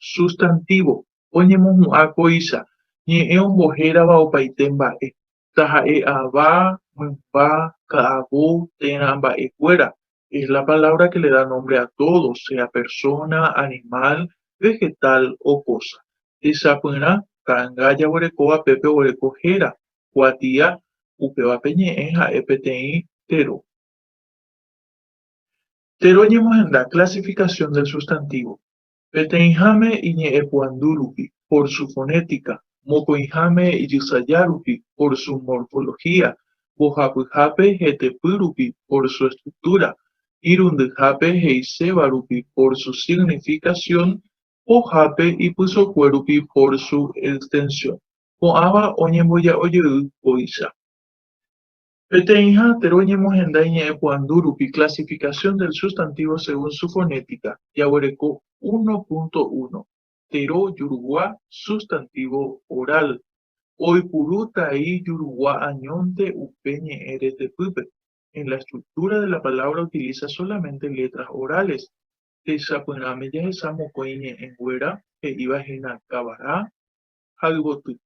Sustantivo, oñemohu'ã kóicha, ñe'ẽ ombohérava opaite mba'e, taha'e ava, mymba, ka'avo térã mba'ekuéra, es la palabra que le da nombre a todo, sea persona, animal, vegetal o cosa. Techapyrã, ta'anga jaguerekóva pépe oguereko héra, kuatia, upéva pe ñe'ẽ ha'e peteĩ tero. Tero ñemohenda, clasificación del sustantivo. Peteĩháme iñe'ẽpuandu rupi, por su fonética, mokõiháme ijysaja rupi, por su morfología, mbohapyhápe hetepy rupi, por su estructura, irundyhápe he'iséva rupi, por su significación, pohápe ipysokue rupi, por su extensión. Ko'ãva oñemboja'o jey kóicha. Peteĩha térã oñemohenda iñe'ẽpuandu rupi clasificación del sustantivo según su fonética, jaguereko 1.1. Tero jurugua sustantivo oral. Oipuru tai jurugua añónte upe ñe'ẽ retepýpe. En la estructura de la palabra utiliza solamente letras orales. Techapyrãme jahecha mokõi ñe'ẽnguéra he'íva hína kavara ha yvoty.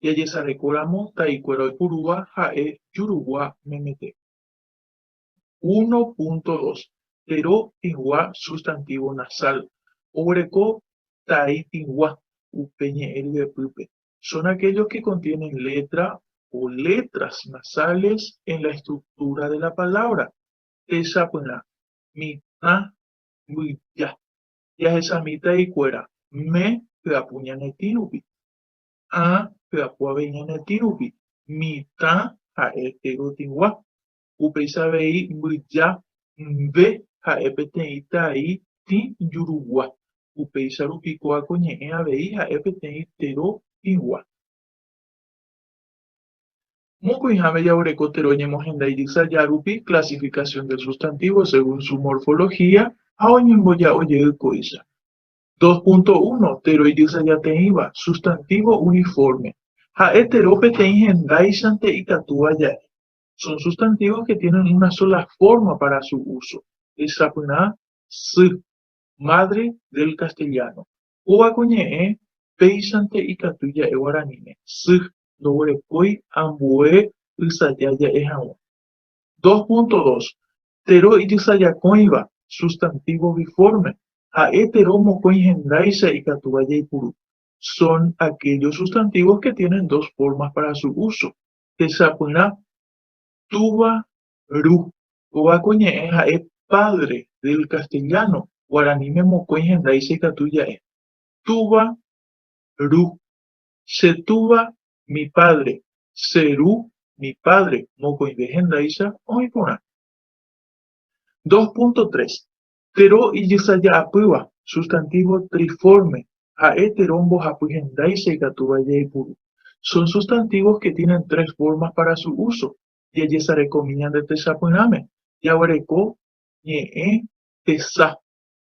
Jajesarekóramo taikuéra oipurúva ha'e jurugua memete. 1.2. Tero tĩgua sustantivo nasal. Oguereko tai tĩgua upe ñe'ẽ ryepýpe. Son aquellos que contienen letra o letras nasales en la estructura de la palabra. Techapyrã, mitã, mbyja. Jahechami taikuéra, me hyapu ñane tĩ rupi. Ã hyapu avei ñane tĩ rupi, mitã ha'e tero tĩgua. Upéicha avei mbyja mbe ha'e peteĩ tai tĩ jurugua. Upéicha rupi kóa ko ñe'ẽ avei ha'e peteĩ tero tĩgua. Mokõiháme jaguereko tero ñemohenda ijysaja rupi, clasificación del sustantivo según su morfología, ha oñemboja'o jey kóicha. 2.1 Tero ijysajateĩva, sustantivo uniforme. Ha'e tero peteĩ hendáichante ikatúva ja'e. Son sustantivos que tienen una sola forma para su uso. Techapyrã, sy, madre del castellano. Kóva ko ñe'ẽ péichante ikatu ja'e guaraníme, sy, ndoguerekói ambue ysaja ja'e hag̃ua. 2.2 Tero ijysajakõiva, sustantivo biforme, ha'e tero mokõi hendáicha ikatúva jaipuru. Son aquellos sustantivos que tienen dos formas para su uso. Techapyrã, túva, ru. Kóva ko ñe'ẽ ha'e padre del castellano, guaraníme mokõi hendáicha ikatu ja'e. Túva, ru. Che túva, mi padre. Che ru, mi padre, mokõive hendáicha oĩ porã. 2.3. Tero ijysaja'apýva, sustantivo triforme, ha'e tero mbohapy hendáicha ikatúva jaipuru. Son sustantivos que tienen tres formas para su uso, jajesarekomi ñande techapyrãme, jaguereko ñe'ẽ tesa,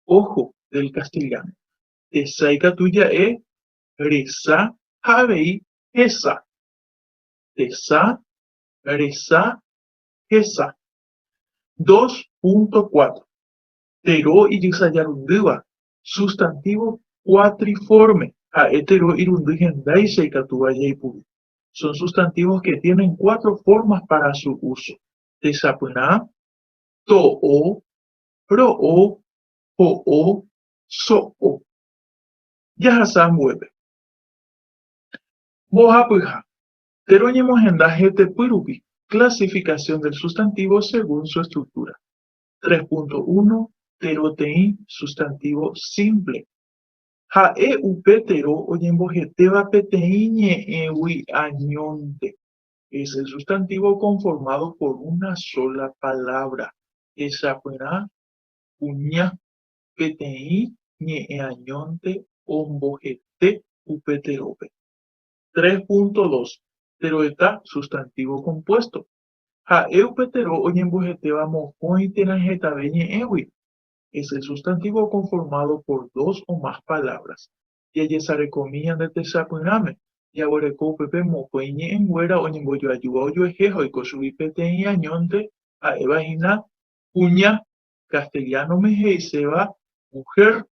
ojo, del castellano. Tesa ikatu ja'e resa ha avei hesa. Tesa, resa, hesa. 2.4. Tero ijysajarundýva, sustantivo cuatriforme, ha'e tero irundy hendáicha ikatúva jaipuru. Son sustantivos que tienen cuatro formas para su uso. Techapyrã, to'o, ro'o, ho'o, so'o. Jahasa ambuépe. Mbohapyha, Tero ñemohenda hetepy rupi, clasificación del sustantivo según su estructura. 3.1 Teroteĩ, sustantivo simple. Ha'e upe tero oñembohetéva peteĩ ñe'ẽgui añónte. Es el sustantivo conformado por una sola palabra. Hechapyrã, kuña, peteĩ ñe'ẽ añónte ombohete upe terópe. 3.2 Teroeta, sustantivo compuesto. Ha'e upe tero oñembohetéva mokõi térã hetave ñe'ẽgui. Es el sustantivo conformado por dos o más palabras. Jajesarekomi ñande techapyrãme, jaguereko upépe mokõi ñe'ẽnguéra oñembojoajúva ojuehe ha oiko chugui peteĩ añónte ha'éva hína kuña, castellano-me he'iséva mujer,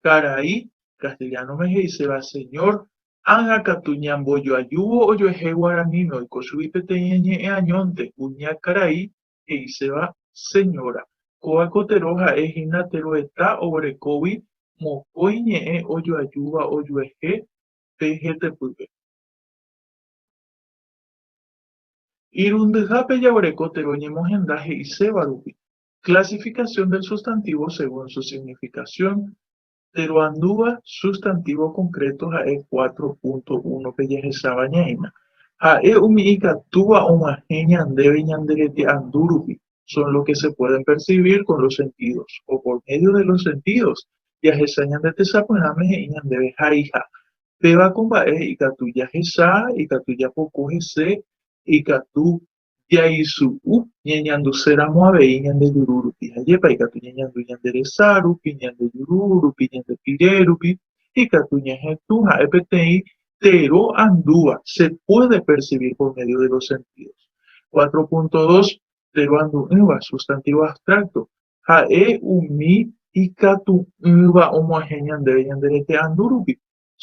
karai, Castellano-me he'iséva señor, ág̃a katu ñambojoajúvo ojuehe guaraníme oiko chugui peteĩ ñe'ẽ añónte, kuña karai he'iséva señora. Kóva ko tero ha'e hína teroeta oguerekógui mokõi ñe'ẽ ojoajúva ojuehe pe hetepýpe. Irundyhápe jaguereko tero ñemohenda he'iséva rupi. Clasificación del sustantivo según su significación. Teroandúva sustantivo concreto ha'e 4.1 pe jahecháva ñaína. Ha'e umi ikatúva og̃uahẽ ñandéve ñande rete andu rupi, son los que se pueden percibir con los sentidos o por medio de los sentidos. Jahecha ñande tesapyrãme he'i ñandéve haiha. Péva ko mba'e ikatu jahecha, ikatu japoko hese, ikatu Jaisu'u ñañanduséramo avei ñande juru rupi. Ajépa ikatu ñañandu ñande resa rupi, ñande juru rupi, ñande pire rupi, ikatu ñahetũ ha'e peteĩ tero andúva, se puede percibir por medio de los sentidos. 4.2 Tero andu'ỹva, sustantivo abstracto, ha'e umi ikatu'ỹva og̃uahẽ ñandéve ñande rete andu rupi.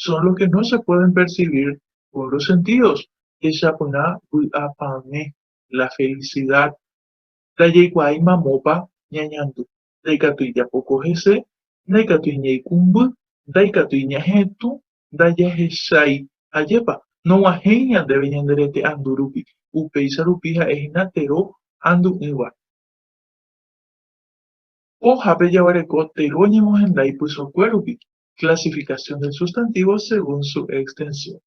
Son los que no se pueden percibir con los sentidos, techapyrã vy'apavẽ, la felicidad, ndajaikuaái mamópa ñañandu, ndaikatúi japoko hese, ndaikatúi ñaikũmby, ndaikatúi ñahetũ, ndajahechái, ajépa, nog̃uahẽi ñandéve ñande rete andu rupi, upéicha rupi ha'e hína tero andu'ỹva. Pohápe jaguereko tero ñemohenda ipysokue rupi, Clasificación del sustantivo según su extensión.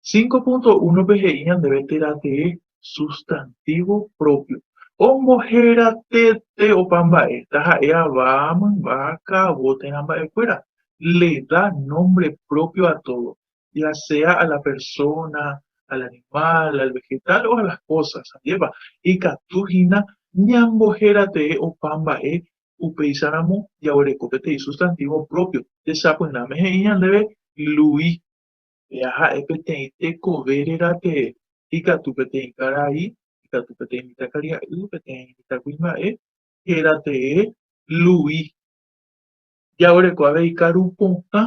5.1-pe he'i ñandéve térã tee sustantivo propio. Ombohéra tete opa mba'e, taha'e ava, mymba, ka'avo térã mba'ekuéra. Le da nombre propio a todo, ya sea a la persona, al animal, al vegetal o a las cosas. Ajépa, ikatu hína ñambohéra tee opa mba'e Upéicharamo jaguereko peteĩ sustantivo propio. Techapyrãme he'i ñandéve Lui. Péa ha'e peteĩ tekove réra tee. Ikatu peteĩ karai, ikatu peteĩ mitãkaria'y, peteĩ mitãkuimba'e, héra tee Lui. Jaguereko avei karupokã.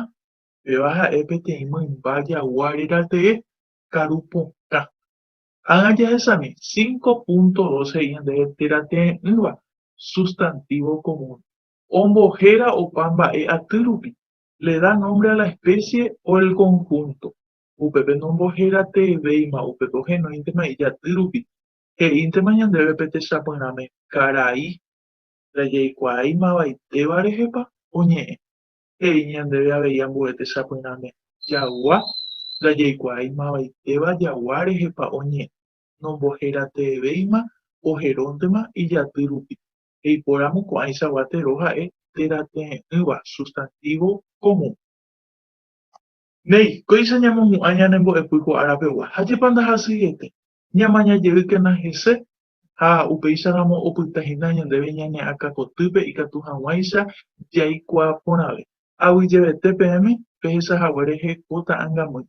Péva ha'e peteĩ mymba jagua réra tee, karupokã. Ág̃a jahechami 5.2 he'i ñandéve térã tee'ỹva, sustantivo común. Ombohéra opa mba'e aty rupi, le da nombre a la especie o el conjunto. Upépe nombohéra teevéima, upépe ohenóintema ijaty rupi. He'íntema ñandéve pe techapyrãme, karai, ndajaikuaái mavaitéva rehepa oñe'ẽ. He'i ñandéve avei ambue techapyrãme, jagua, ndajaikuaái mavaitéva jagua rehepa oñe'ẽ, nomboherateevéima oheróntema ijaty rupi. Eipóramo ko'ãichagua tero ha'e teratee'ỹva, sustantivo común. Néi, kóicha ñamohu'ã ñane mbo'epy ko ára pegua, ha jepa ndahasyiete, ñamaña jeýkena hese Ha upéicharamo opyta hína ñandéve ñane akãkotýpe ikatu hag̃uáicha jaikuaa porãve. Aguyjevete peẽme pehecha hague rehe ko ta'angamýi.